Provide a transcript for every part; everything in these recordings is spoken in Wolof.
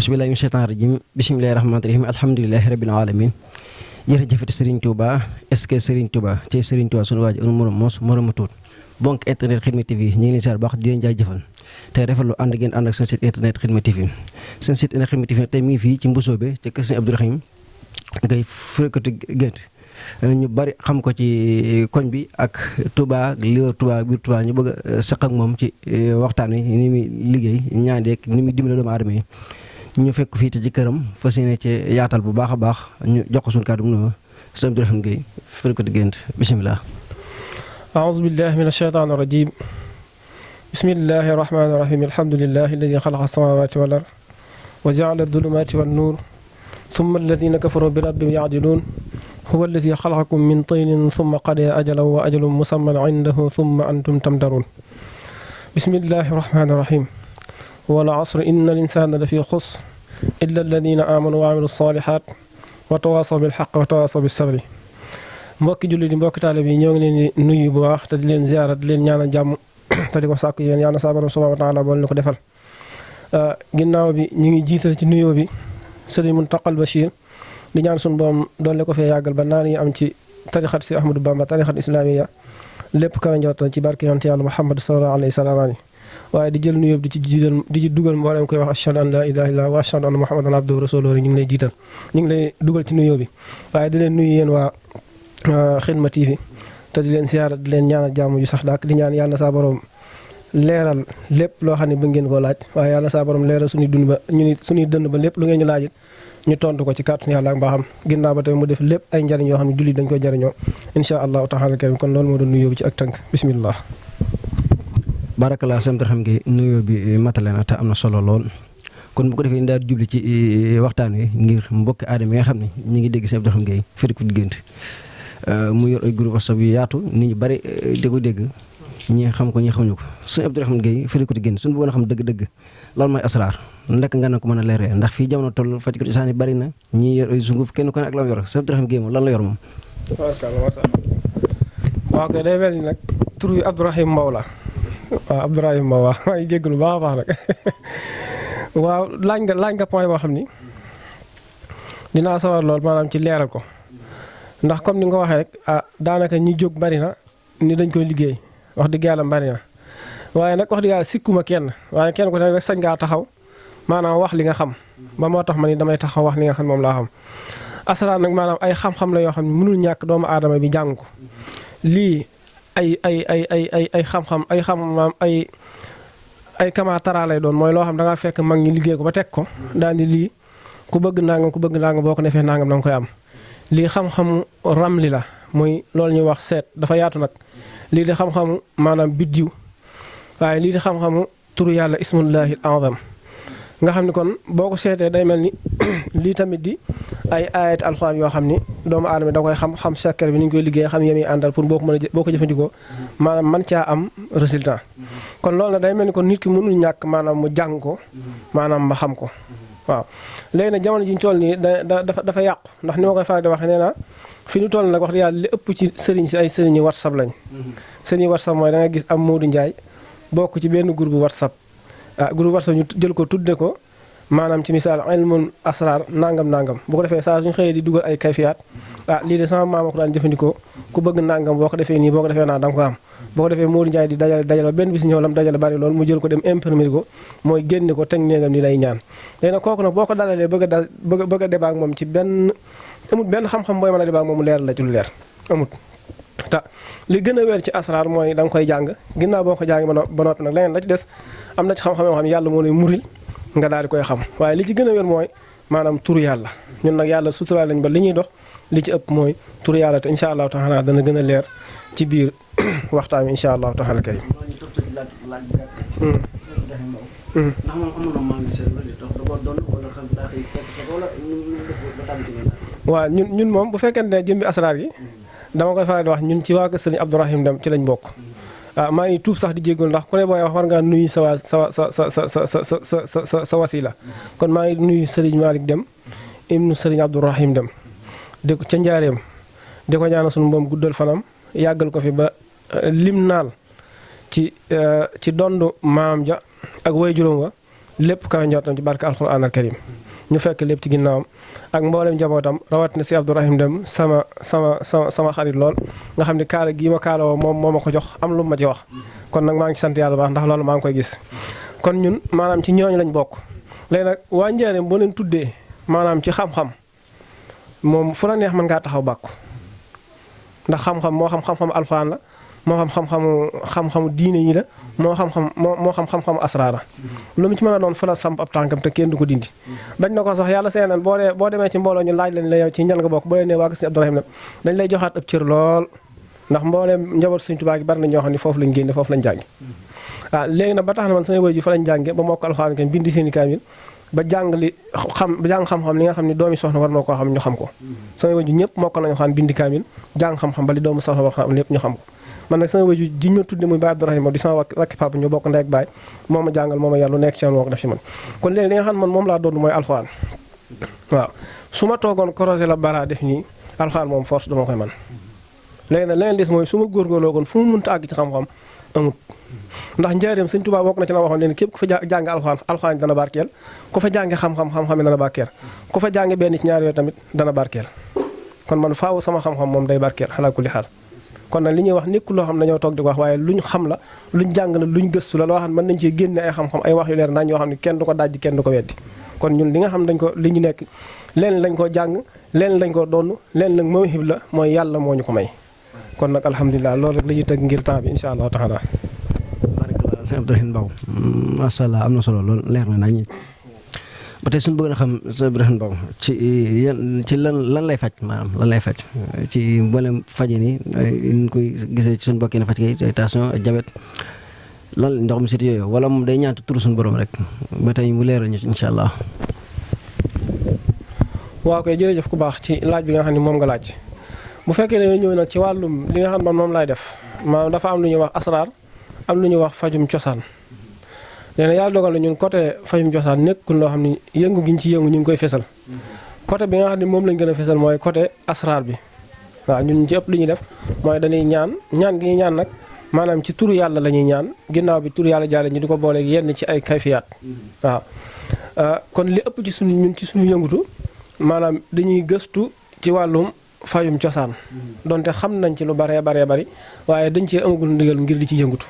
asbillahi min shaytaan rajim bismillahi rahmaani rahim alhamdulilahi rabbil alamin jërëjëfati Serigne Touba est-ce que Serigne Touba tey Serigne Touba sunu waaj unu morom moos moromu tuut bonk internet Xidma TV ñu ngi leen siyaar baax di leen jaajëfal tey rafetlu ànd ngeen ànd ak seen site internet Xidma TV seen site internet Xidma TV tey mi ngi fii ci Mbusoobe te kër Serigne Abdourahim ngay fréquenté gént ñu bari xam ko ci koñ bi ak Touba li wër Touba biir Touba ñu bëgg a saq ak moom ci waxtaan wi ni muy liggéey ñaandeek ni muy dimbale doomu aadama yi ñu fekk fii te ci këram fas yéene ci yaatal bu baax a baax ñu jox ko suñu kàddu mu nuyoo sëñ Abdourahim Gueye fréquenté gént bisimilah. aouzu billahi min ashaytaani rajim bismillahi rahmaani rahim alhamdulillahi alladi xalaqa samawati wal ard wa jaala adulumati wan nuur thumma alladina kafaru bi rabbihim yaadiluun huwa alladi xalaqakum min tinin thumma qada ajalan wa ajalun musamman indahu thumma antum tamtaruun bismillahi rahmaani rahim wal asri inna al insana la fi xusr illa alladina amanu wa amilu salihat wa tawasaw bil xaq wa tawasaw bis sabri mbokki julli di mbokki taalibe yi ñoo ngi leen di nuyu bu baax te di leen ziyaara di leen ñaanal jàmm te di ko sàkku yéen yàlla saa borom subhaanahu wa taala bool ni ko defal ginnaaw bi ñu ngi jiital ci nuyoo bi Sëriñ Muntaqal Bachir di ñaan suñu borom doole ko fee yàggal ba naan yi am ci tarixat si Ahmadou Bamba tarixat islamiya lépp kawe njortoon ci barke yonte yàlla Muhammad sallallahu alayhi wa sallam waaye di jël nuyoo bi di ci dugal mboolem koy wax ashhadu an la ilaha illallah wa ashhadu anna muhammadan abduhu wa rasuluhu ñu ngi lay jiital ñu ngi lay dugal ci nuyoo bi waaye di leen nuyu yéen waa Xidma TV te di leen siyaara di leen ñaanal jàmm yu sax daak di ñaan yàlla saa borom leeral lépp loo xam ne ba ngeen koo laaj waaye yàlla saa borom leeral suñuy dund ba suñuy dënn ba lépp lu ngeen ñu laajit ñu tontu ko ci kàttanu yàlla ak mbaaxam ginnaaw ba tamit mu def lépp ay njariñ yoo xam ne jullit dañ koy jariñoo insha allahu taala karim kon loolu moo doon nuyoo bi ci ak tënk bismillah. barakallah sëñ Abdourahim Gueye nuyoo bi matale na te am na solo lool kon bu ko defee daal jubli ci waxtaan wi ngir mbokki aadama yi nga xam ne ñu ngi dégg sëñ Abdourahim Gueye fréquenté gént mu yor ay groupe WhatsApp yu yaatu nit ñu bari di ko dégg ñi xam ko ñi xamuñu ko sëñ Abdourahim Gueye fréquenté gént suñu bëggoon a xam dëgg-dëgg loolu mooy asraar ndek nga na ko mën a leeree ndax fii jamono toll faj ko cosaan yi bari na ñi yor ay sunguf kenn ko ne ak la mu yor sëñ Abdourahim Gueye moom lan la yor moom. waaw kay day mel ni nag tur wi Abdourahim Mbow la waaw Abdourahim Mbow waaw maa ngi jégalu baax a baax nag waaw laaj nga point boo xam ni dinaa sawar lool maanaam ci leeral ko ndax comme ni nga ko waxee rek daanaka ñi jóg bari na ni dañ koy liggéey wax dëgg yàlla bari na waaye nag wax dëgg yàlla sikkuma kenn waaye kenn ko ne rek sañ ngaa taxaw maanaam wax li nga xam ba moo tax ma ni damay taxaw wax li nga xam moom laa xam asraar nag maanaam ay xam-xam la yoo xam ne mënul ñàkk doomu aadama bi jàng ko lii ay xam-xam ay kamaatara lay doon mooy loo xam da ngaa fekk mag ñi liggéey ko ba teg ko daal di lii ku bëgg nangam boo ko defee nangam da nga koy am lii xam-xamu ramli la muy loolu ñuy wax seet dafa yaatu nag lii di xam-xamu maanaam biddiw waaye lii di xam-xamu turu yàlla ismullahi azam nga xam ni kon boo ko seetee day mel ni lii tamit di ay ayat alxuraan yoo xam ni doomu aadama da koy xam secret bi ni ñu koy liggéey xam yemi àndal pour boo ko jëfandikoo maanaam man caa am résultat kon loolu nag day mel ni kon nit ki mënul ñàkk maanaam mu jàng ko maanaam ma xam ko waaw léegi nag jamono ji ñu toll nii dafa yàqu ndax ni ma koy faral di waxee nee naa fi ñu toll nag wax dëgg yàlla li ëpp ci sëriñ si ay sëriñi WhatsApp lañ sëriñi WhatsApp mooy da nga gis am Modou Ndiaye bokk ci benn groupe WhatsApp groupe WhatsApp ñu jël ko tudde ko maanaam ci misaal ilmul asrar nangam bu ko defee saa suñu xëyee di dugal ay kayfiyaat lii de sama maama ko daan jëfandikoo ku bëgg nangam boo ko defee nii boo ko defee naa da nga ko am boo ko defee Modou Ndiaye di dajale ba benn bis ñëw lam dajale bari loolu mu jël ko dem imprimer ko mooy génne ko teg néegam ni lay ñaan léegi nag kooku nag boo ko dalalee bëgg a débat ak moom ci amut benn xam-xam booy mën a débat ak moom mu leer la ci lu leer amut te li gën a wér ci asrar mooy da nga koy jàng ginnaaw boo ko jàng ba noppi nag leneen la ci des am na ci xam-xam yoo xam ne yàlla moo lay muril nga daal di koy xam waaye li ci gën a wér mooy maanaam turu yàlla ñun nag yàlla suturaal lañ ba li ñuy dox li ci ëpp mooy turu yàlla te incha allahu taala dana gën a leer ci biir waxtaan wi incha allahu taala karim waaw ñun moom bu fekkente ne jëmbi asraar gi dama koy faral di wax ñun ci waa kër Sëriñ Abdourahim Dem ci lañ bokk maa ngi tuub sax di jéggul ndax ku ne booy wax war ngaa nuyu sa wasila kon maa ngi nuyu Sëriñ Malick Dem ibnu Sëriñ Abdourahim Dem di ko ca njaareem di ko ñaanal sunu moom guddal fanam yàggal ko fi ba lim naal ci dondu maam ja ak way juróom wa lépp kawe njortam ci barke alxuraan al karim ñu fekk lépp ci ginnaawam ak mboolem njabootam rawatina si Abdourahim Dem sama xarit lool nga xam ne kaala gii ma kaala woo moo ma ko jox am lu ma ci wax kon nag maa ngi sant yàlla baax ndax loolu maa ngi koy gis kon ñun maanaam ci ñooñu lañ bokk léegi nag waa Njaaréem boo leen tuddee maanaam ci xam-xam moom fu la neex mën ngaa taxaw bàkku ndax xam-xam moo xam-xam alxuraan la moo xam-xamu diine yi la moo xam-xam asraara lu mu ci mën a doon fa la samp ab tànkam te kenn du ko dindi bañ na ko sax yàlla seenan boo demee ci mbooloo ñu laaj lañ la yow ci ñan nga bokk boo leen nee waa Sëñ Abdourahim la dañ lay joxaat ab cër lool ndax mbooleem njaboot Sëñ Tuubaa gi bari na ñoo xam ne foofu lañ génne foofu lañ jàngi waaw léegi nag ba tax na man samay waajur fa lañ jànge ba mokk alxuraan kan bindi seeni kaamil ba jàng xam-xam li nga xam ne doomi soxna war na koo xam ñu xam ko samay waajur ñëpp mokkal nañu xam bindi kaamil jàng xam-xam ba li doomu soxna war xam lépp ñu xam ko man nag sama waju ji ñu tudde muy Baay Abdourahim di sama rakki papa ñu bokk ndey ak baay moo ma jàngal moo ma yar lu nekk ci man moo ko def ci man kon léegi li nga xam ne man moom laa doon mooy alxuraan waaw su ma toogoon korosé la bara def nii alxuraan moom force dama koy man léegi nag leneen des mooy su ma góorgóorloo goon fu mu mënta àgg ci xam-xam amut ndax Njaaréem Sëñ Tuubaa bokk na ci la waxoon leen képp ku fa jàng alxuraan dana barkeel ku fa jànge xam-xam yi dana barkeel ku fa jànge benn ci ñaar yooyu tamit dana barkeel kon man faaw sama xam-xam moom day barkeel xalaa kulli xaal kon nag li ñuy wax nekkul loo xam ne dañoo toog di ko wax waaye luñ xam la luñ jàng la luñ gëstu la loo xam ne mën nañ cee génne ay xam-xam ay wax yu leer nañ yoo xam ne kenn du ko dajji kenn du ko weddi kon ñun li nga xam li ñu nekk leen lañ ko jàng leen lañ ko doon leen nag mawhib la mooy yàlla moo ñu ko may kon nag alhamdulilah loolu rek la ñuy tëgg ngir temps bi insha allahu taala barakallah Sëñ Abdourahim Mbow masha Allah am na solo loolu leer na nañ ba tey suñu bëgg na xam Sëñ Abdourahim Mbow ci lan lay faj maanaam lan lay faj ci mboolem faje ni ñu koy gisee ci suñu bokk yi faj kay ay tension ak diabète lan ndox mi siti yooyu wala moom day ñaan turu suñu borom rek ba tey mu leeral ñu insha allah. waaw koy jërëjëf ku baax ci laaj bi nga xam ne moom nga laaj bu fekkee ne ñëw nag ci wàllum li nga xam ne moom laay def maanaam dafa am lu ñuy wax asraar am lu ñuy wax fajum cosaan nee na yàlla dogal na ñun côté fajum cosaan nekkul loo xam ne yëngu gi ñu ci yëngu ñu ngi koy fesal côté bi nga xam ne moom lañ gën a fesal mooy côté asraar bi waaw ñun ci ëpp li ñuy def mooy dañuy ñaan gi ñuy ñaan nag maanaam ci turu yàlla la ñuy ñaan ginnaaw bi turu yàlla jaale ñu di ko booleeg yenn ci ay kayfiyaat waaw kon li ëpp ci ñun ci suñu yëngutu maanaam dañuy gëstu ci wàllum fajum cosaan donte xam nañ ci lu baree bari waaye dañ cee amagul ndigal ngir di ci yëngutu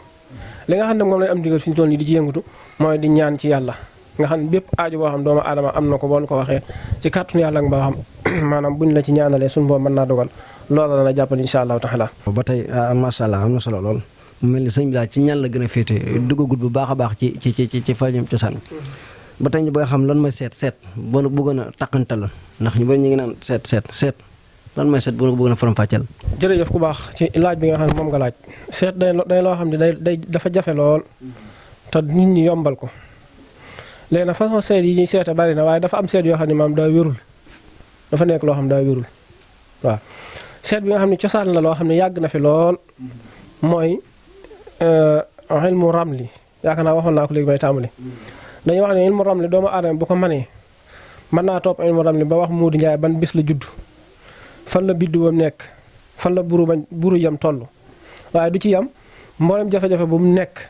li nga xam ne moom lañ am ndigal fi ñu toll nii di ci yëngutu mooy di ñaan ci yàlla nga xam ne bépp aaju boo xam doomu aadama am na ko boo ko waxee ci kàttanu yàlla ak mbaa xam maanaam buñ la ci ñaanalee suñu boobu mën naa dogal loolu dana jàppal insha allahu taala ba tey macha allah am na solo lool mu mel ni sëñ bi daal ci ñaan la gën a féete duggagut bu baax a baax ci fajum cosaan ba tey ñu bëgg a xam lan mooy seet boo bëggoon a taqantal la ndax ñu bëri ñu ngi naan seet lan mooy seet boo bëggoon a faram-fàcceel. jërëjëf ku baax ci laaj bi nga xam ne moom nga laaj seet day loo xam ne day dafa jafe lool te nit ñi yombal ko léegi nag façon seet yi ñuy seete bari na waaye dafa am seet yoo xam ne maam daa wérul dafa nekk loo xam ne daa wérul waaw seet bi nga xam ne cosaan la loo xam ne yàgg na fi lool mooy ilmu ramli yaakaar naa waxoon naa ko léegi may tàmbali dañuy wax ne ilmu ramli doomu aadama bu ko manee mën naa topp ilmu ramli ba wax Muudu Njaay ban bis la judd fan la biddu bam nekk fan la buru yam toll waaye du ci yam mboolem jafe-jafe bu mu nekk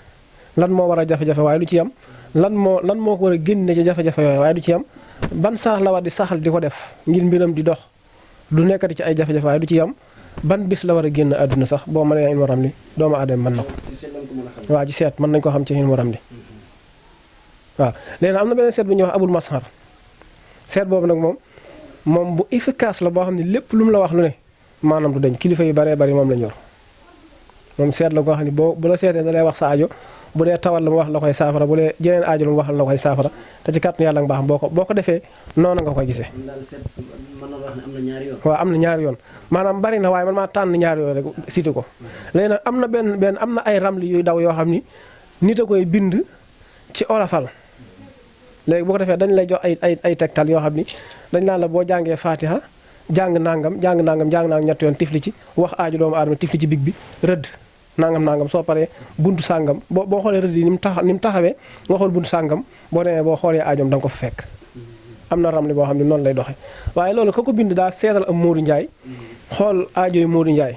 lan moo war a jafe-jafe waaye du ci yam lan moo ko war a génne ci jafe-jafe yooyu waaye du ci yam ban saax la war di saxal di ko def ngir mbiram di dox du nekkati ci ay jafe-jafe waaye du ci yam ban bis la war a génn àdduna sax boo mënee ilmu ramli doomu aadama mën na ko waaw ci seet mën nañ ko xam ci ilmu ramli waaw léegi am na beneen seet bu ñuy wax abul mashar seet boobu nag moom bu efficace la boo xam ne lépp lu mu la wax lu ne maanaam du dañ kilifa yu baree bari moom la ñor moom seet la koo xam ne bu la seetee da lay wax sa aajo bu dee tawal la mu wax la koy saafara bu dee jeneen aajo la mu wax la koy saafara te ci kàttanu yàlla nga baax boo ko defee noonu nga koy gisee. waaw am na ñaari yoon maanaam bari na waaye man maa tànn ñaari yoon rek cité ko léegi nag am na benn am na ay ramli yuy daw yoo xam ni nit a koy bind ci olofal léegi bu ko defee dañ lay jox ay tegtal yoo xam ni dañ naan la boo jàngee Fatiha jàng nangam ñetti yoon tifli ci wax aaju doomu aadama tifli ci big bi rëdd nangam soo paree buntu sàngam boo xoolee rëdd yi ni mu taxawee nga xool buntu sàngam boo demee boo xoolee aajoom da nga ko fa fekk. am na ramli boo xam ne noonu lay doxee waaye loolu ka ko bind daa seetal am Modou Ndiaye xool aajo yi Modou Ndiaye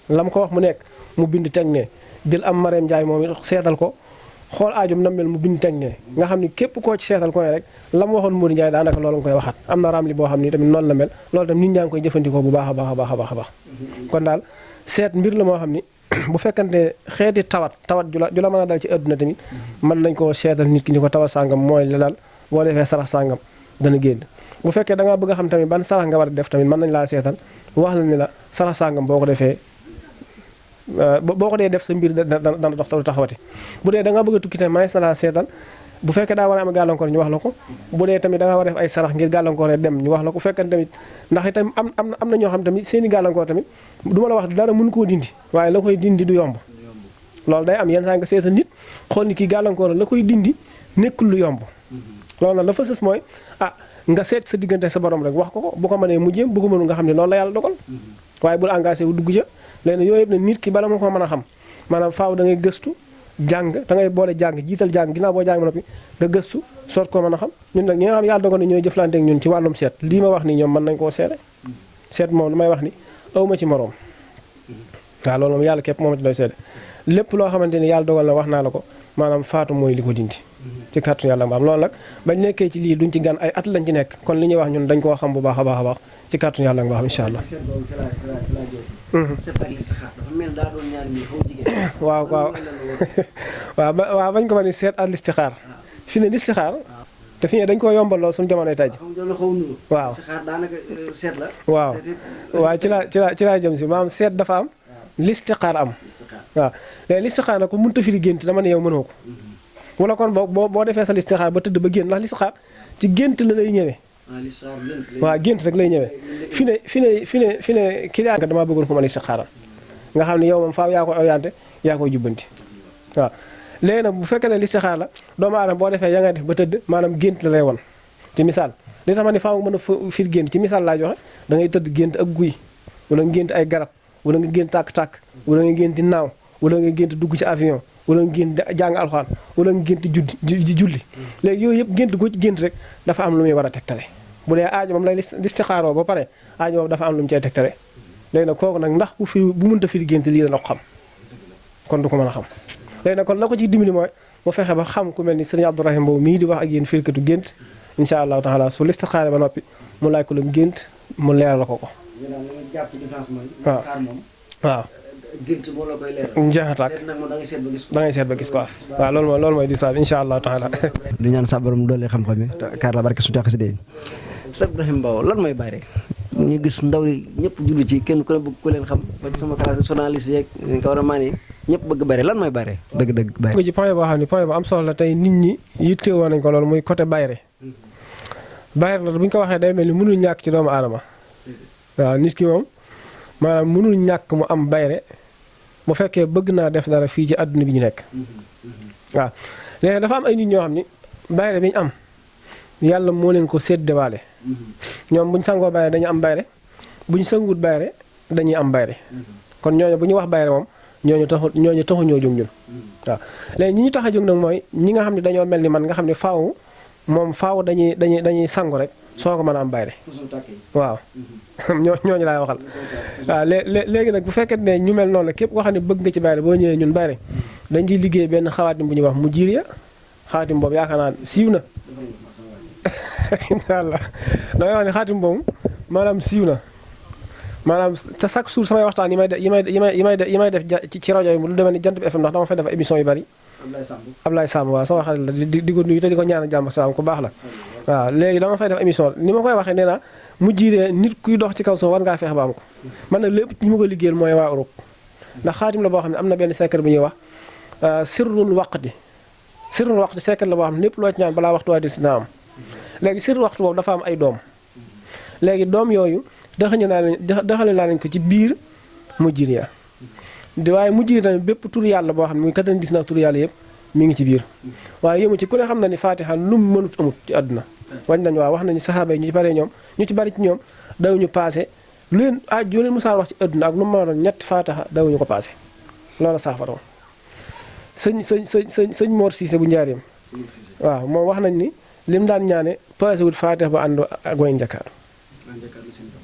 lam ko wax mu nekk mu bind teg ne jël am Marème Ndiaye moom it seetal ko xool aajum nammel mu bind teg ne nga xam ni képp koo ci seetal ko ne rek la mu waxoon Modou Ndiaye daanaka loolu nga koy waxaat am na ramli boo xam ni tamit noonu la mel loolu tam nit ñaa ngi koy jëfandikoo bu baax a baax a baax a baax a baax kon daal seet mbir la moo xam ni bu fekkante xeeti tawat ju la mën a dal ci àdduna tamit mën nañ koo seetal nit ki ni ko tawat sàngam mooy la dal boo defee sarax sàngam dana génn bu fekkee da ngaa bëgg a xam tamit ban sarax nga war a def tamit mën nañ laa seetal wax la ni la sarax sàngam boo ko defee boo ko dee def sa mbir dana dox taxawati bu dee da nga bëgg a tukki tamit manees na laa seetal bu fekkee daa war a am gàllankoor ñu wax la ko bu dee tamit da nga war a def ay sarax ngir gàllankoor dem ñu wax la ko fekkee tamit ndax itam am na ñoo xam tamit seen i gàllankoor tamit du ma la wax dara mën koo dindi waaye la koy dindi du yomb loolu day am yenn saa nga seetal nit xool ni kii gàllankoor la koy dindi nekkul lu yomb loolu nag la fa sës mooy nga seet sa diggante sa borom rek wax ko bu ko mënee mu jéem bu ko mënul nga xam ne loolu la yàlla dogal waaye bul engagé wu dugg ca léegi yooyu yëpp ne nit ki bala ma ko mën a xam maanaam faaw da ngay gëstu jàng da ngay boole jàng jiital jàng ginnaaw boo jàng ba noppi nga gëstu soot koo mën a xam ñun nag ñi nga xam yàlla dogal na ñooy jëflante ak ñun ci wàllum seet lii ma wax ni ñoom mën nañ koo seere seet moom lu may wax ni awma ci moroom waaw loolu moom yàlla képp moom ci doy seede lépp loo xamante ni yàlla dogal na wax naa la ko maanaam faatu mooy li ko dindi ci kàttu yàlla mbaam loolu nag bañ nekkee ci lii duñ ci gan ay at lañ ci nekk kon li ñuy wax ñun dañ koo xam bu baax a baax a baax ci kàttu yàlla mbaam incha allah waaw waaw bañ ko ma ni seet ak listixaar fi ne listixaar te fi ne dañ koo yombal lool suñu jamonoy tey waaw waaw ci laa jëm si maanaam seet dafa am listixaar am waaw léegi listixaar nag ko mënta firi gént dama ne yow mënoo ko wala kon boo defee sa listixaar ba tëdd ba génn ndax listixaar ci gént la lay ñëwee waaw gént rek lay ñëwee fi ne client nga damaa bëggoon ko ma listixaaral nga xam ne yow moom faaw yaa koy orienté yaa koy jubbanti waaw léegi nag bu fekkee ne listixaar la doomu aadama boo defee ya ngay def ba tëdd maanaam gént la lay won ci misaal li tax ma ne faaw mën a fir gént ci misaal laa joxe da ngay tëdd gént ak guy wala gént ay garab wala nga gént tàkk-tàkk wala nga gént naaw wala nga gént dugg ci avion wala nga gént jàng alxuraan wala nga gént julli léegi yooyu yëpp gént goo ci gént rek dafa am lu muy war a tegtale bu dee aajo moom lay listixaaroo ba pare aajo boobu dafa am lu mu cay tegtale léegi nag kooku nag ndax bu mënta firi gént lii dana ko xam kon du ko mën a xam léegi nag kon la ko ci dimbali mooy mu fexe ba xam ku mel ni sëriñ Abdourahim Mbow mii di wax ak yéen firkatu gént incha allahu taala su listixaare ba noppi mu laaj ko lu mu gént mu leeral la ko waaw waaw gént moo la koy leeral njeexataak da ngay seet ba gis quoi waaw loolu mooy di saa incha allahu taala du ñaan sa borom doole xam-xam yi kaar la barke su tax si dee Sëriñ Abdourahim Mbow lan mooy bayre ñu gis ndaw yi ñëpp jullu ci kenn ku ne bëgg ku leen xam ba ci sama classe journaliste yeeg cameraman yi ñëpp bëgg bayre lan mooy bayre dëgg bayre ci point boo xam ne point bu am solo la tey nit ñi yittewoo nañ ko loolu muy côté bayre bayre la bu ñu ko waxee day mel ni mënul ñàkk ci doomu aadama waaw nit ki moom maanaam mënul ñàkk mu am bayre bu fekkee bëgg naa def dara fii ci àdduna bi ñu nekk waaw léegi dafa am ay nit ñoo xam ni bayre bi ñu am yàlla moo leen ko séddewaale ñoom bu ñu sangoo bayre dañu am bayre bu ñu sangut bayre dañuy am bayre kon ñooñu bu ñu wax bayre moom ñooñu taxu ñoo jóg ñun waaw léegi ñi ñu tax a jóg nag mooy ñi nga xam ne dañoo mel ni man nga xam ne faaw dañuy sangu rek soo ko mën a am bayre waaw ñooñu laay waxal waaw léegi nag bu fekkee ne ñu mel noonu la képp koo xam ne bëgg nga ci bayre boo ñëwee ñun bayre dañ ciy liggéey benn xawaatim bu ñuy wax mu jiiriya xawaatim boobu yaakaar naa siiw na incha allah damay wax ne xaatim boobu maanaam siiw na maanaam te chaque jour samay waxtaan yi may def ci rajo yi lu demee ni Jant bi FM ndax dama fay def émission yu bari Ablaye Samb waaw sama xarit la di ko nuyu te di ko ñaanal jàmm Samb ku baax la waaw léegi dama fay def émission ni ma koy waxee nee naa mu jiiree nit kuy dox ci kaw suuf war ngaa feex ba am ko man nag lépp ñi ma ko liggéeyal mooy waa Europe ndax xaatim la boo xam ne am na benn secret bu ñuy wax sirrul waqti secret la boo xam ne lépp loo ci ñaan balaa waxtu waa del si naa am léegi sir waxtu boobu dafa am ay doom léegi doom yooyu daxale naa leen ko ci biir mujjiriya waaye mujjiriya tamit bépp tur yàlla boo xam ne muy 99 tur yàlla yëpp mi ngi ci biir waaye yëmu ci ku ne xam na ni fatiha lu mu mënut amut ci àdduna wañ nañu waaw wax nañu saxaaba yi ñu ci bari ci ñoom dawuñu passé lu leen joo leen musaa wax ci àdduna ak lu mu mën a doon ñetti fatiha dawuñu ko passé loola saafara sëñ Mor Cissé bu njaareem waaw moom wax nañ ni lim daan ñaane passé wut fatiha ba ànd ak way njakaaru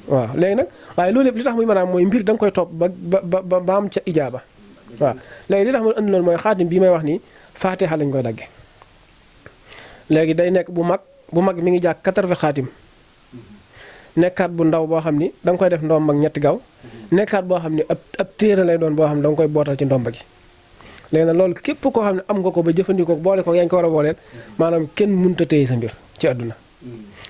waaw léegi nag waaye loolu yëpp li tax muy maanaam mooy mbir da nga koy topp ba am ca ijaaba waaw léegi li tax mu andi loolu mooy xaatim bii may wax nii faatiha lañ koy dagge léegi day nekk bu mag mi ngi jàkk 80 xaatim nekkaat bu ndaw boo xam ni da nga koy def ndomb ak ñetti gaaw nekkaat boo xam ni ab téere lay doon boo xam ne da nga koy bootal ci ndomba gi léegi nag loolu képp koo xam ne am nga ko ba jëfandikoo boole ko yaa ngi ko war a booleel maanaam kenn mënut a téye sa mbir ci àdduna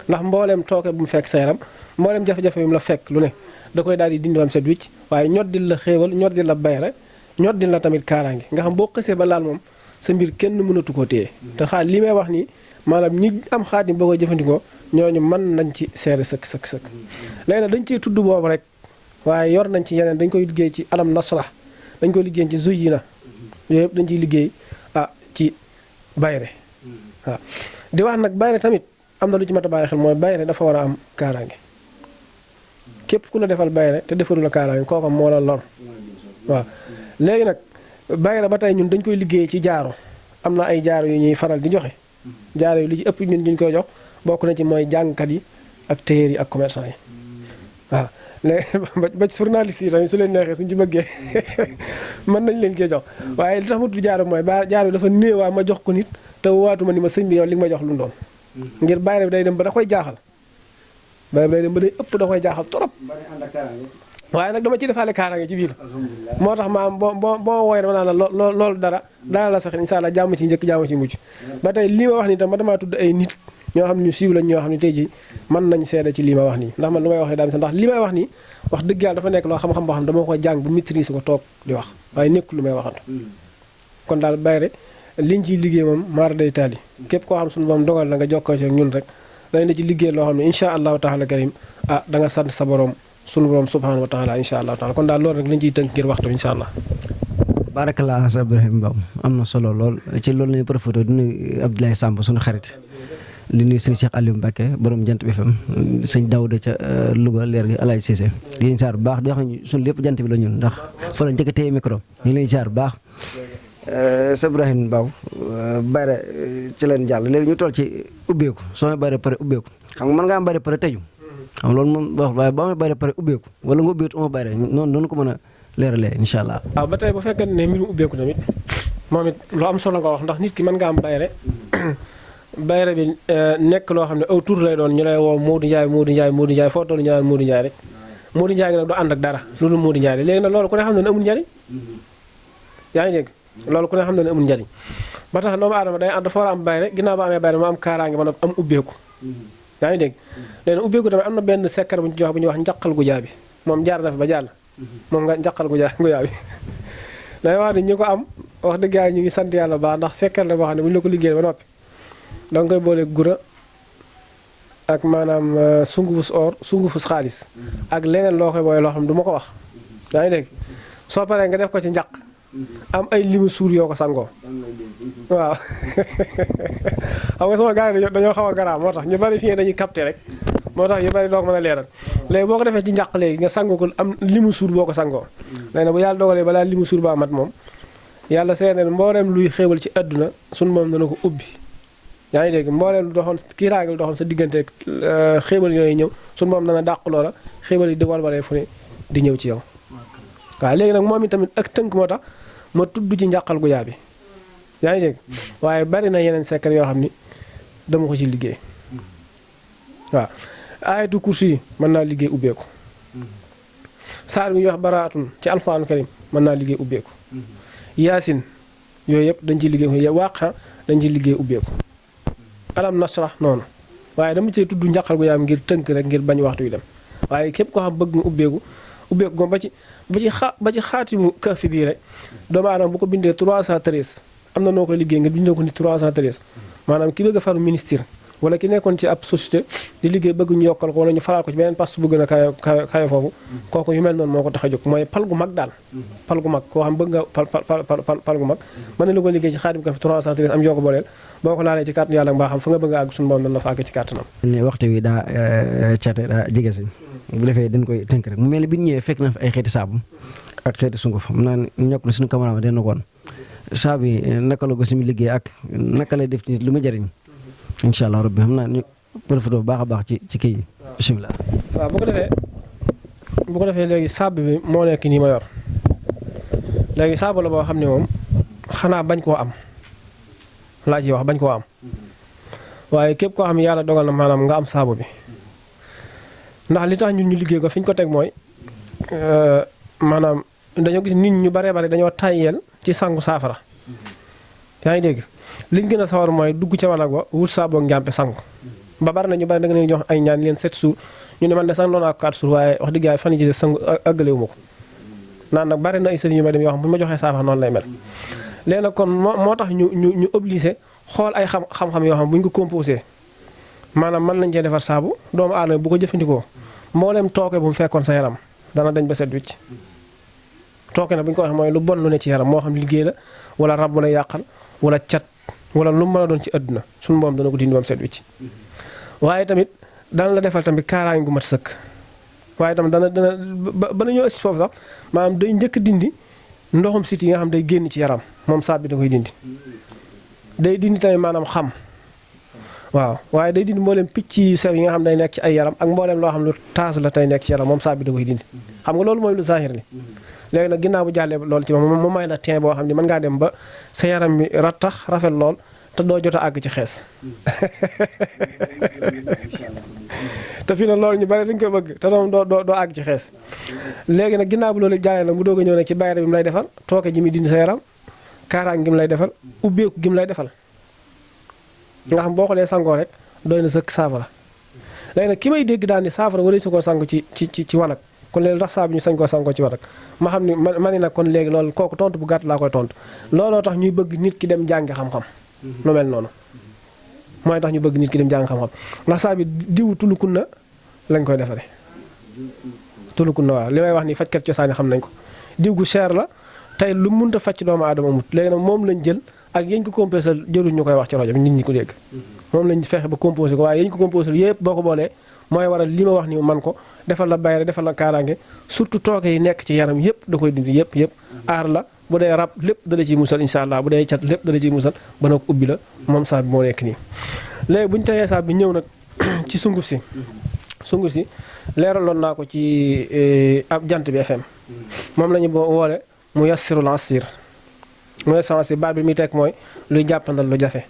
ndax mbooleem tooke bu mu fekk sa yaram mbooleem jafe-jafe bi mu la fekk lu ne da koy daal di dindi am set wicc waaye ñoddil la xéewal ñoddil la bayre ñoddil la tamit kaaraange nga xam boo xësee ba laal moom sa mbir kenn mënatu koo téye te xaal li may wax nii maanaam ñi am xaatim boo koy jëfandikoo ñooñu mën nañ ci seere sëkk léegi nag dañ ciy tudd boobu rek waaye yor nañ ci yeneen dañ koy liggéey ci alam nasra dañ koy liggéey ci zuyina yooyu yëpp dañ ciy liggéey ci bayre waaw di wax nag bayre tamit am na lu ci mat a bàyyi xel mooy bayre dafa war a am kaaraange képp ku la defal bayre te defalu la kaaraange kooka moo la lor waaw léegi nag bayre ba tey ñun dañ koy liggéey ci jaaro am na ay jaaro yu ñuy faral di joxe jaaro yu li ci ëpp ñun ñu koy jox bokk na ci mooy jàngkat yi ak téyeer yi ak commerçant yi waaw léegi ba journaliste yi tamit su leen neexee suñ ci bëggee mën nañ leen cee jox waaye li tax ma tudd jaaro mooy jaaro dafa néewaa ma jox ko nit te waatuma ni ma sëñ bi yow li nga ma jox lu doon ngir bayre bi day dem ba da koy jaaxal bayre bi day dem ba day ëpp da koy jaaxal trop waaye nag dama ci defaale kaaraange ci biir moo tax ma boo wooyee dama naan la loolu dara la sax incha allah jàmm ci njëkk jàmm ci mujj ba tey lii ma wax nii tam ba damaa tudd ay nit ñoo xam ne ñu siiw lañ ñoo xam ne tey ji mën nañ seede ci lii ma wax nii ndax man lu may wax ne daal ndax li may wax nii wax dëgg yàlla dafa nekk loo xam-xam boo xam dama ko jàng bu maîtrise ko toog di wax waaye nekkul lu may waxantu kon daal bayre liñ ciy liggéey moom maar day taali képp koo xam suñu moom dogal na nga jokkoo ci ak ñun rek dañ la ci liggéey loo xam ne incha allahu taala karim da nga sant sa borom sunu borom subhanahu wa taala incha allahu taala kon daal loolu rek lañ ciy tënk ngir waxtu incha allah barakallah sa Ibrahima Mbaw am na solo lool ci loolu lañu profité di nuyu Abdoulaye Samb suñu xarit di nuyu sëñ Cheikh Aliou Mbacke borom Jant bi FM sëñ Daouda ca Louga leer gi Alaye Cissé di leen jaar bu baax di wax ne suñu lépp jant bi la ñun ndax fa la njëkk a téye micro ñu ngi leen jaar bu baax sa Ibrahima Mbaw bayre ci leen jàll léegi ñu toll ci ubbeeku soo may bayre pare ubbeeku xam nga mën nga am bayre pare tëju xam loolu moom wax waaye boo may bayre pare ubbeeku wala nga ubbeeku uma bayre noonu doonu ko mën a leeralee incha allah. waaw ba tey bu fekkee ne mbirum ubbeeku tamit moom it lu am solo nga wax ndax nit ki mën nga am bayre bayre bi nekk loo xam ne aw tur lay doon ñu lay woo Modou Ndiaye foo toll ñu naan Modou Ndiaye rek Modou Ndiaye nag du ànd ak dara loolu Modou Ndiaye léegi nag loolu ku ne xam ne amul njariñ yaa ngi dégg loolu ku ne xam ne amul njariñ ba tax doomu aadama day dafa war a am bayre ginnaaw ba amee bayre mu am kaaraange ba am ubbeeku yaa ngi dégg léegi ubbeeku tamit am na benn sekkar bu ñu jox bu ñuy wax njaqal gu jaabi moom jaar na fi ba jàll moom nga njaqal gu jaabi day wax ni ñu ko am wax dëgg yàlla ñu ngi sant yàlla baax ndax sekkar la boo xam ne bu ñu la ko liggéey ba noppi da nga koy boole gura ak maanaam sungufus or sungufus xaalis ak leneen loo koy boole loo xam ne du ma ko wax yaa ngi dégg soo paree nga def ko ci njaq am ay limu suur yoo ko sangoo waaw xam nga sama gars yi dañoo xaw a garaaw moo tax ñu bari fii dañuy capté rek moo tax ñu bari doo ko mën a leeral léegi boo ko defee ci njaq léegi nga sangoo ko am limu suur boo ko sangoo léegi nag bu yàlla dogalee balaa limu suur baa mat moom yàlla seeneen mbooleem luy xéewal ci àdduna suñu moom dana ko ubbi yaa ngi dégg mbooleem lu doxoon kii raagal doxoon sa diggante xéewal yooyu ñëw suñu moom dana dàq loola xéewal yi di walwalee fu ne di ñëw ci yow waaw léegi nag moom itamit ak tënk moo tax ma tudd ci njàqal gu yaa bi yaa ngi dégg waaye bari na yeneen secret yoo xam ni dama ko ci liggéey waaw ayatu kursi yi mën naa liggéey ubbeeku saar bi ñuy wax baraatun ci alxuraan karim mën naa liggéey ubbeeku yaasin yooyu yëpp dañ ciy liggéey waaqa dañ ciy liggéey ubbeeku alam nasrah noonu waaye dama cee tudd njàqal gu yaam ngir tënk rek ngir bañ waxtu wi dem waaye képp koo xam bëgg nga ubbeeku goom ba ci xaatimu kafi bii rek doomu aadama bu ko bindee 313 am na noo koy liggéey nga bindoo ko ni 313 maanaam ki bëgg a faru ministre wala ki nekkoon ci ab société di liggéey bëgg ñu yokkal ko wala ñu faral ko ci beneen poste bu gën a kayo foofu kooku yu mel noonu moo ko tax a jóg mooy pal gu mag daal pal gu mag koo xam bëgg nga pal gu mag mën na la ko liggéey ci xaatim kafi 313 am yoo ko booleel boo ko laalee ci kàttan yàlla mbaa xam fa nga bëgg a àgg suñu borom dana fa àgg ci kàttanam waxtu wi daa cate daa jege si bu defee dañ koy tënk rek mu mel ni bi ñu ñëwee fekk na fi ay xeeti saabu ak xeeti sunguf xam naa ñokk na suñu cameraman den na ko woon saabu yi naka la ko suñu liggéey ak naka lay def ci lu ma jëriñ incha allah rabbi xam naa ñu profité bu baax a baax ci kii yi bisimilah. waaw bu ko defee léegi saabu bi moo nekk nii ma yor léegi saabu la boo xam ne moom xanaa bañ koo am laa ciy wax bañ koo am waaye képp koo xam ne yàlla dogal na maanaam nga am saabu bi ndax li tax ñun ñu liggéey ko fi ñu ko teg mooy maanaam dañoo gis nit ñu baree bare dañoo tàyyeel ci sangu saafara yaa ngi dégg liñ gën a sawar mooy dugg ca wanag ba wut saaboo njàmpe sangu ba bari na ñu bari da nga leen jox ay ñaan leen 7 jours ñu ne man de sang doon ak 4 jours waaye wax dëgg yàlla fan yi gis sangu àggalewu ma ko naan nag bari na ay sëriñ yu may dem yoo xam bu ñu ma joxee saafara noonu lay mel léegi nag kon moo tax ñu obligé xool ay xam-xam yoo xam bu ñu ko composé maanaam mën nañ cee defar saabu doomu aadama bu ko jëfandikoo mboolem tooke bu mu fekkoon sa yaram dana dañ ba set wicc tooke na bu ñu ko waxee mooy lu bon lu ne ci yaram moo xam liggéey la wala rab bu la yàqal wala cat wala lu mu mën a doon ci àdduna suñu borom dana ko dindi ba mu set wicc waaye tamit dana la defal tamit kaaraange gu mat sëkk waaye tamit dana ba nañoo ëssi foofu sax maanaam day njëkk dindi ndoxum siti yi nga xam day génn ci yaram moom saab bi da koy dindi day dindi tamit maanaam xam waaw waaye day dindi mboolem picc yu sew yi nga xam day nekk ci ay yaram ak mboolem loo xam lu taas la tey nekk ci yaram moom saab bi da koy dindi xam nga loolu mooy lu zahir li léegi nag ginnaaw bu jàllee loolu ci moom mu may la teen boo xam ne mën ngaa dem ba sa yaram mi rattax rafet lool te doo jot a àgg ci xees te fii nag loolu ñu bari dañ koy bëgg te doom doo àgg ci xees léegi nag ginnaaw bu loolu jàllee nag mu doog a ñëw nag ci bayre bi mu lay defal tooke ji mi dindi sa yaram kaaraange gi mu lay defal ubbeeku gi mu lay defal nga xam boo xoolee sangoo rek doy na sëkk saafara léegi nag ki may dégg daal ni saafara wala su ko sangu ci wanag kon léegi tax saabu ñu sañ koo sangoo ci wanag ma xam ni ma ni nag kon léegi loolu kooku tontu bu gàtt laa koy tontu looloo tax ñuy bëgg nit ki dem jàngi xam-xam lu mel noonu mooy tax ñu bëgg nit ki dem jàng xam-xam ndax saa bi diwu tulukunna lañ koy defaree tulukunna waaw li may wax ni fajkat cosaani xam nañ ko diw gu cher la tey lu mënta faj doomu aadama amut léegi nag moom lañ jël ak yéen ko composé jëruñ ñu koy wax ci rajo bi nit ñi ko dégg moom lañ fexe ba composé ko waaye yéen ko composé yëpp boo ko boolee mooy waral li ma wax ni man ko defal la bayre defal la kaaraange surtout tooke yi nekk ci yaram yëpp da koy dindi yëpp aar la bu dee rab lépp dala ciy musal incha allah bu dee cat lépp dala ciy musal ba na ko ubbi la moom saa bi moo nekk nii léegi bu ñu teyee saa bi ñëw nag ci sunguf si leeraloon naa ko ci ab jant bi FM moom la ñu woole mu yassirul asir baat bi muy teg mooy luy jàppandal lu jafe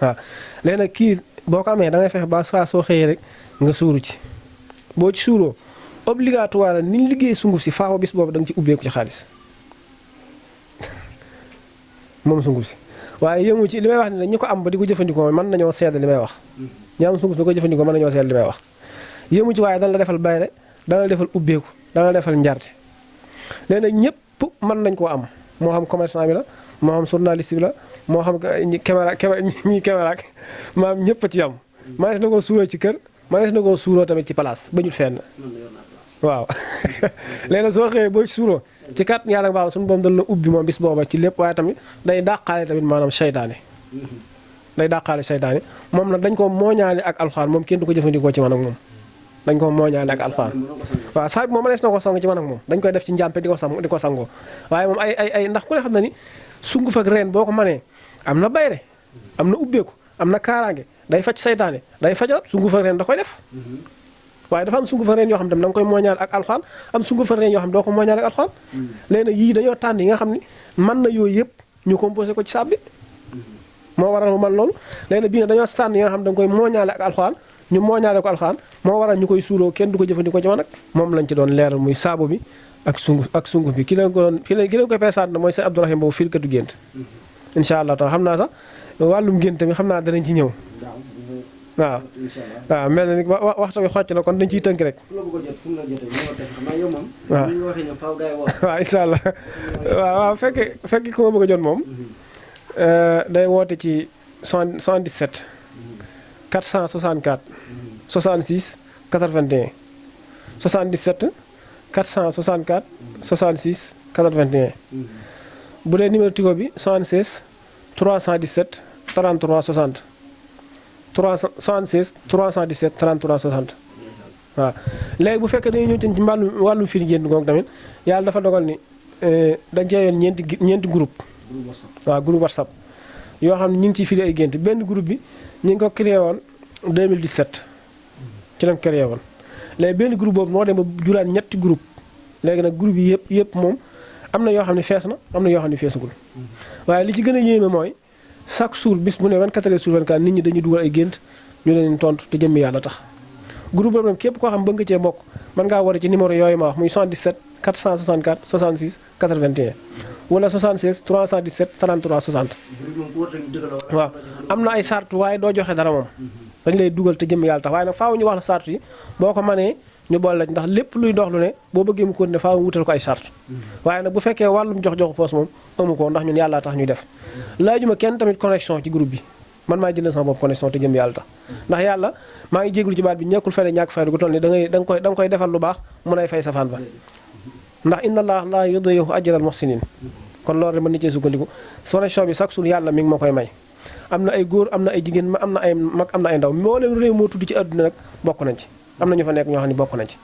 waaw léegi nag kii boo ko amee da ngay fexe ba saa soo xëyee rek nga suuru ci boo ci suuroo obligatoire ni ñu liggéey sunguf si faaw bis boobu da nga ci ubbeeku ci xaalis moom sunguf si waaye yëmu ci li may wax ni ñi ko am ba di ko jëfandikoo mën nañoo seede li may wax ñi am sunguf si ko jëfandikoo mën nañoo seede li may wax yëmu ci waaye dana la defal bayre dana la defal ubbeeku dana la defal njarte léegi nag ñëpp mën nañ koo am moo xam commerçant bi la moo xam journaliste bi la moo xam ñi caméra maam ñëpp a ci am maa na koo suuroo ci kër maa na koo suuroo tamit ci place ba ñu fenn waaw léegi nag soo xëyee boo ci suuroo ci kat yàlla baax suñu boom dal na ubbi moom bis booba ci lépp waaye tamit day dàqaale tamit maanaam seytaane moom nag dañ ko mooñaale ak alxuraan moom kenn du ko jëfandikoo ci man ak moom dañ ko mooñaale ak alxuraan waaw saa bi moom mënees na ko sang ci man ak moom dañ koy def ci njàmpe di ko sangoo waaye moom ay ndax ku ne xam na ni sunguf ak reen boo ko mënee am na bayre am na ubbeeku am na kaaraange day faj seytaane day faj rab sunguf ak reen da koy def waaye dafa am sunguf ak reen yoo xam ne da nga koy mooñaale ak alxuraan am sunguf ak reen yoo xam ne doo ko mooñaale ak alxuraan léegi nag yii dañoo tànn yi nga xam ne mën na yooyu yëpp ñu composé ko ci saab bi moo waral mu man loolu léegi nag bii nag dañoo tànn yi nga xam ne da nga koy mooñaale ak alxuraan ñu mooñaale ko alxuraan moo waral ñu koy suuroo kenn du ko jëfandikoo ci man nag moom lañ ci doon leeral muy saabu bi ak sunguf bi ki leen koy peesaat na mooy sëñ Abdourahim boobu firkatu gént incha allah taala xam naa sax wàllum gént tamit xam naa danañ ci ñëw waaw mel na ni waxtu bi xocc na kon dañ ciy tënk rek waaw incha allah waaw fekk ku ma bëgg a jot moom day woote ci 77 464 66 81 77 464 66 81 bu dee numéro Tigo bi 76 317 33 60 76 317 33 60 waaw léegi bu fekkee dañuy ñëw ci wàllum firi gént googu tamit yàlla dafa dogal ni dañ cee yoon ñeenti groupe waaw groupe WhatsApp yoo xam ne ñu ngi ciy firi ay gént benn groupe bi ñu ngi ko créé woon 2017 ci lañ créé woon léegi benn groupe boobu moo dem ba juraan ñetti groupe léegi nag groupe yi yëpp moom am na yoo xam ne fees na am na yoo xam ne feesagul waaye li ci gën a yéeme mooy chaque jour bis bu ne 24 heures sur 24 nit ñi dañuy dugal ay gént ñu leen tontu te jëmmi yàlla tax. groupe boobu nag képp koo xam bëgg nga cee bokk mën ngaa woote ci numéro yooyu ma wax muy 77 464 66 81 wala 76 317 33 60. waaw am na ay sartu waaye doo joxe dara moom. dañ lay dugal te jëmmi yàlla tax waaye nag faaw ñu wax la sartu yi boo ko mënee ñu boole la ndax lépp luy dox lu ne boo bëggee mu continuer faaw wutal ko ay sartu waaye nag bu fekkee wàllum jox-joxu poos moom amu ko ndax ñun yàlla tax ñuy def laajuma kenn tamit connexion ci groupe bi man maa jënd sama bopp connexion te jëm yàlla tax ndax yàlla maa ngi jéglu ci baat bi ñekkul fayda ñàkk fayda gu toll ni da nga koy defal lu baax mu lay fay safaan ba ndax inna allah la yudiyu ajral muhsinin kon loolu rek mën na cee sukkandiku connexion bi chaque jour yàlla mi ngi ma koy may am na ay góor am na ay jigéen am na ay mag am na ay ndaw moo leen réew moo tudd ci àdduna nag bokk nañ ci am na ñu fa nekk ñoo xam ne bokk nañ ci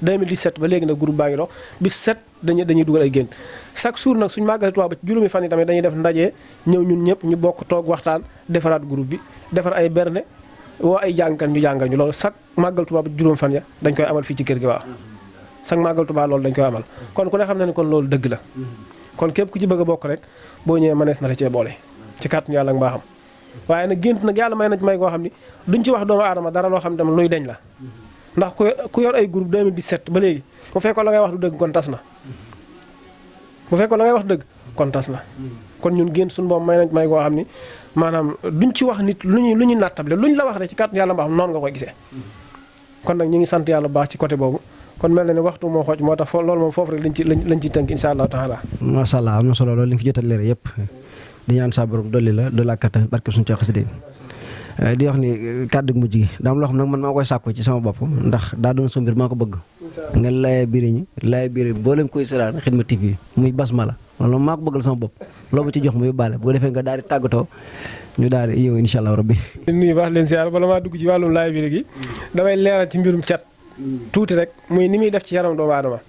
2017 ba léegi nag groupe baa ngi dox bis 7 dañuy dugal ay génn chaque jour nag suñu màggalee Tuubaa ba ci juróomi fan yi tamit dañuy def ndaje ñëw ñun ñëpp ñu bokk toog waxtaan defaraat groupe bi defar ay berne woo ay jàngkat ñu jàngal ñu loolu chaque màggal Tuubaa ba ci juróomi fan ya dañ koy amal fii ci kër gi waaw chaque màggal Tuubaa loolu dañ koy amal kon ku ne xam na ni kon loolu dëgg la kon képp ku ci bëgg a bokk rek boo ñëwee mënees na la cee boole ci kàttanu yàlla ak mbaaxam waaye nag gént nag yàlla may na ci may koo xam ni duñ ci wax doomu aadama dara loo xam ne tam luy deñ la ndax ku yor ay groupe 2017 ba léegi bu fekkoon la ngay wax du dëgg kon tas na bu fekkoon la ngay wax dëgg kon tas na kon ñun gént suñu boom may nañ may koo xam ni maanaam duñ ci wax nit lu ñuy nattable luñ la wax rek ci kàttanu yàlla mbaaxam noonu nga koy gisee kon nag ñu ngi sant yàlla bu baax ci côté boobu kon mel na ne waxtu moo xooj moo tax loolu moom foofu rek lañ ci tënk insha allahu taala macha allah am na solo loolu li nga fi jotal leer yëpp di ñaan sa borom dolli la kattan barke suñu ci xasida di wax ni kàddu mujj gi daam loo xam nag man maa koy sàkku ci sama bopp ndax daa doon sa mbir maa ko bëgg nga laaya biir ñu laaya biir boo leen koy sëraan Xidma TV muy basmala loolu maa ko bëggal sama bopp loo ma ci jox mu yóbbaale bu ko defee nga daal di tàggatoo ñu daal di yow insha allah rabbi nuyu baax leen siyaar bala maa dugg ci wàllum laaya biir gi damay leeral ci mbirum cat tuuti rek muy ni muy def ci yaram doomu aadama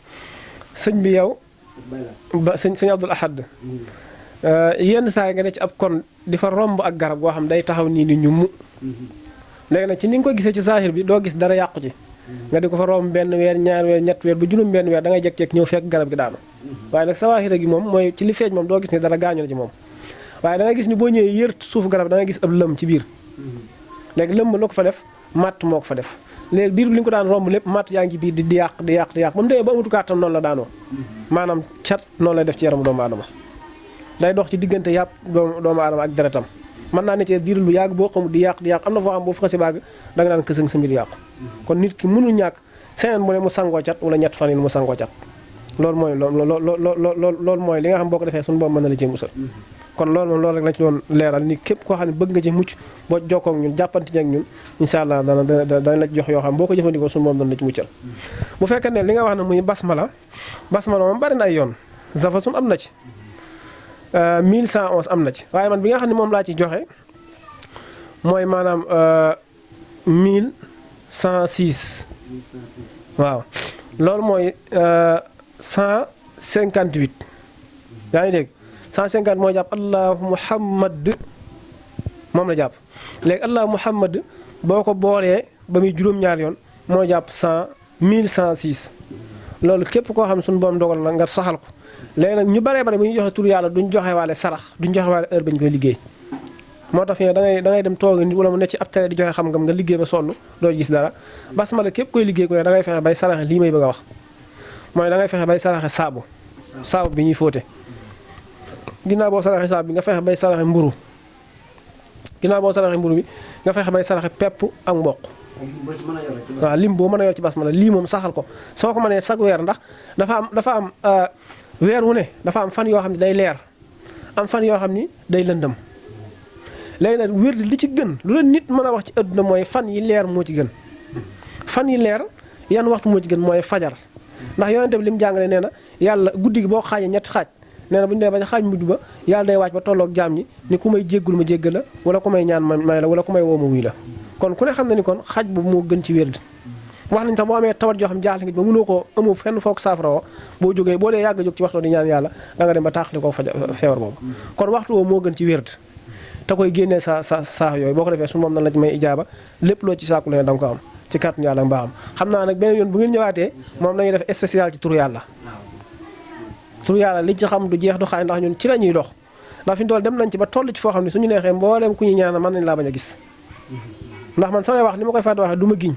sëñ bi yow ba sëñ Abdul Ahad yenn saa yi nga ne ci ab kon di fa romb ak garab goo xam day taxaw nii ni ñu mu léegi nag ci ni nga ko gisee ci saahir bi doo gis dara yàqu ci nga di ko fa romb benn weer ñaari weer ñetti weer ba juróom benn weer da ngay jekk-jekk ñëw fekk garab gi daanu waaye nag saahir gi moom mooy ci li feeñ moom doo gis ni dara gaañu na ci moom waaye da ngay gis ni boo ñëwee yër suuf garab da ngay gis ab lëm ci biir léegi lëm ba loo ko fa def matt moo ko fa def léegi biir bi li nga ko daan romb lépp matt yaa ngi ci biir di yàq ba mu demee ba amatu kàttan noonu la daanoo maanaam cat noonu lay def ci yaramu doomu aadama day dox ci diggante yàpp doomu aadama ak deretam mën naa ne ci diir lu yàgg boo xamul di yàq am na foo xam boo fa xasi baag da nga daan kësëng sa mbir yàqu kon nit ki mënul ñàkk semaine bu ne mu sangoo cat wala ñett fan yi mu sangoo cat loolu mooy li nga xam boo ko defee suñu boobu mën na la cee musal kon loolu moom loolu rek lañ ci doon leeral ni képp koo xam ne bëgg nga ci mucc boo jokkoo ak ñun jàppante ak ñun incha allah dana la jox yoo xam boo ko jëfandikoo suñu boobu dana la ci muccal bu fekkee ne li nga wax ne muy basmala moom bari na ay yoon zafasun am na ci 1111 am na ci waaye man bi nga xam ne moom laa ci joxe mooy maanaam 1106 waaw loolu mooy 158 yaa ngi dégg 150 mooy jàpp allahu muhammad moom la jàpp léegi allahu muhammad boo ko boolee ba muy juróom-ñaar yoon mooy jàpp 1106 loolu képp koo xam ne suñu borom dogal na nga saxal ko léegi nag ñu baree bare bu ñu joxe tur yàlla duñ joxe waale sarax duñ joxe waale heure bañ koy liggéey moo tax fi ne da ngay dem toog nit wala mu ne ci ab tere di joxe xam-xam nga liggéey ba sonn doo gis dara basmala képp koy liggéey ko ne da ngay fexe bay saraxe lii may bëgg a wax mooy da ngay fexe bay saraxe saabu bi ñuy fóote ginnaaw boo saraxe saabu bi nga fexe bay saraxe mburu ginnaaw boo saraxe mburu bi nga fexe bay saraxe pepp ak mboq waaw lim boo mën a yor ci basmala lii moom saxal ko soo ko mënee sag weer ndax dafa am weer wu ne dafa am fan yoo xam ne day leer am fan yoo xam ni day lëndëm léegi nag wér li ci gën lu leen nit mën a wax ci adduna mooy fan yi leer moo ci gën fan yi leer yan waxtu moo ci gën mooy fajar ndax yonente bi li mu jàngale nee na yàlla guddi gi boo xaajee ñetti xaaj nee na bu ñu demee ba xaaj mujj ba yàlla day wàcc ba tolloog jaam ñi ni ku may jéggul ma jéggal la wala ku may ñaan may la wala ku may woo ma wuy la kon ku ne xam na ni kon xaaj boobu moo gën ci wér wax nañ sax boo amee tawat joo xam jaaxle nga ba mënoo ko amoo fenn foog saafara woo boo jógee boo dee yàgg a jóg ci waxtu di ñaan yàlla da nga dem ba taaxli koo faj feebar boobu kon waxtu woo moo gën ci wér te koy génnee saa yooyu boo ko defee su moom nan la ci may ijaaba lépp loo ci sàkku leen da nga ko am ci kàttanu yàlla mbaaxam xam naa nag beneen yoon bu ngeen ñëwaatee moom nañuy def spécial ci turu yàlla li ci xam du jeex du xaay ndax ñun ci la ñuy dox ndax fi ñu toll dem nañ ci ba toll ci foo xam ne suñu neexee mbooleem ku ñu ñaanal mën nañ laa bañ a gis ndax man samay wax li ma koy fàtte waxee du ma giñ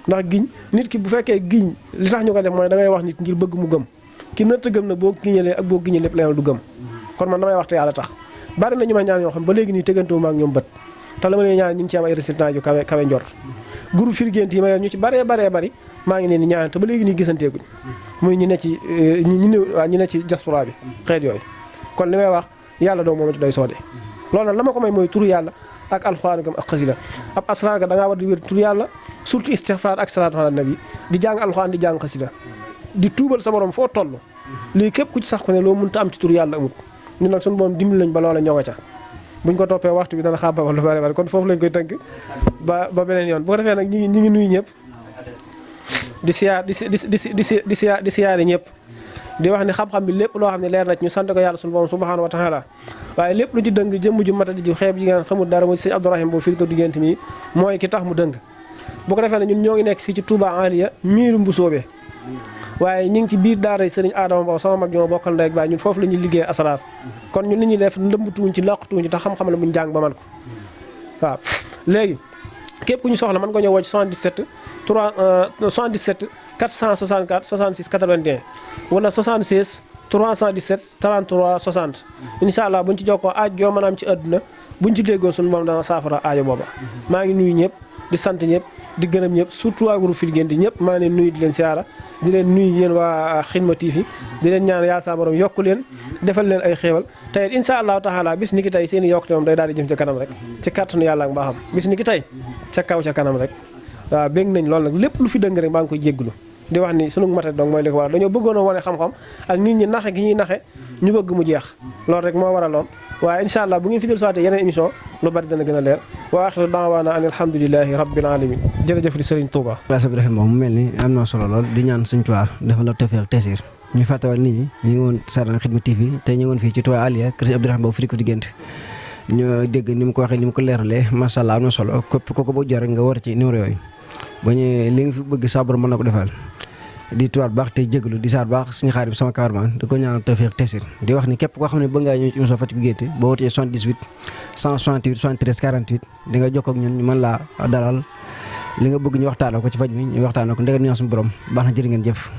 ndax giñ nit ki bu fekkee giñ li tax ñu ko def mooy da ngay wax nit ngir bëgg mu gëm ki nëtt gëm nag boo giñalee ak boo giñee lépp la du gëm kon man damay wax te yàlla tax bari na ñu ma ñaan yoo xam ba léegi nii tëggantewuma ak ñoom bët te la ma leen ñaan ñu ngi ci am ay résultats yu kawe njort groupe Firgént yi ma yor ñu ci bari maa ngi leen di ñaan te ba léegi nii gisanteeguñ muy ñu ne ci ñu ne ci diaspora bi xeet yooyu kon li may wax yàlla doo moom ci doy soode loolu nag la ma ko may mooy turu yàlla ak alxuraan gam ak xasida ab asraar ga da ngaa war di wér turu yàlla surtout istighfar ak salaatu ala nabi di jàng alxuraan di jàng xasida di tuubal sa borom foo toll lii képp ku ci sax ko ne loo mënta am ci turu yàlla amut ñun nag suñu borom dimbali lañ ba loola ñoo nga ca buñ ko toppee waxtu bi dana xaababal lu bari kon foofu lañ koy tënk ba beneen yoon bu ko defee nag ñi ngi nuyu ñëpp di siyaare ñëpp di wax ni xam-xam bi lépp loo xam ne leer na ci ñu sant ko yàlla suñu borom subhanahu wa taala waaye lépp lu ci dëng jëmm ju matadi ji xeeb ji ngeen xamul dara mooy sëñ Abdourahim boobu fii ko diggante mi mooy ki tax mu dëng bu ko defee ne ñun ñoo ngi nekk fii ci Touba Aliya miiru Mbusoobe waaye ñu ngi ci biir daara sëriñ Adama Mbow sama mag ñoo bokkal ndey ak baay ñun foofu la ñuy liggéey asraar kon ñun li ñuy def ndëmbatuwuñ ci làqutuwuñ ci te xam-xam la buñ jàng ba man ko waaw léegi képp ku ñu soxla mën nga ñëw woo ci 77 464 66 81 wala 76 317 33 60 incha allah buñ ci jokkoo aaj yoo mën a am ci àdduna buñ ci déggoo suñu moom dana saafara aajo booba maa ngi nuyu ñëpp di sant ñëpp di gërëm ñëpp surtout waa groupe Firgént di ñëpp maa ngi leen nuyu di leen siyaara di leen nuyu yéen waa Xidma TV di leen ñaan yàlla sa borom yokku leen defal leen ay xéewal tey incha allahu taala bis ni ki tey seen i yokkute moom day daal di jëm ca kanam rek ci kàttanu yàlla ak mbaaxam bis ni ki tey ca kaw ca kanam rek waaw bég nañ loolu nag lépp lu fi dëng rek maa ngi koy jégglu di wax ni sunu mate donc mooy li ko waral dañoo bëggoon a wane xam-xam ak nit ñi naxe gi ñuy naxe ñu bëgg mu jeex loolu rek moo waraloon waaye incha allah bu ngeen fi del soité yeneen émission lu bari dana gën a leer wa axiru daawaana an alhamdulilahi rabbil alamin jërëjëf di Serigne Touba Bass Abdourahim moom mu mel ni am na solo lool di ñaan Sëñ Tuubaa dafa la tawfiq taysiir ñu fàttewal nit ñi ñu ngi woon Saaraan Xidma TV tey ñu ngi woon fii ci Touba Aliya kër Sëñ Abdourahim boobu firi ko diggante ñu dégg ni mu ko waxee ni mu ko leeralee macha allah am na solo képp kooku boo jor rek nga war ci numéro yooyu ba ñu li nga fi bëgg saabor mën na ko defal di tuwaat baax tey jégalu di saar baax suñu xaar bi sama cameraman di ko ñaanal tawfiq taysiir di wax ni képp koo xam ne bëgg ngaa ñëw ci émission Fatick Guété boo wootee 78 168 73 48 di nga jokkoo ak ñun ñu mën laa dalal li nga bëgg ñu waxtaanee ko ci faj mi ñu waxtaanee ko ndege ñu suñu borom baax na jërë ngeen jëf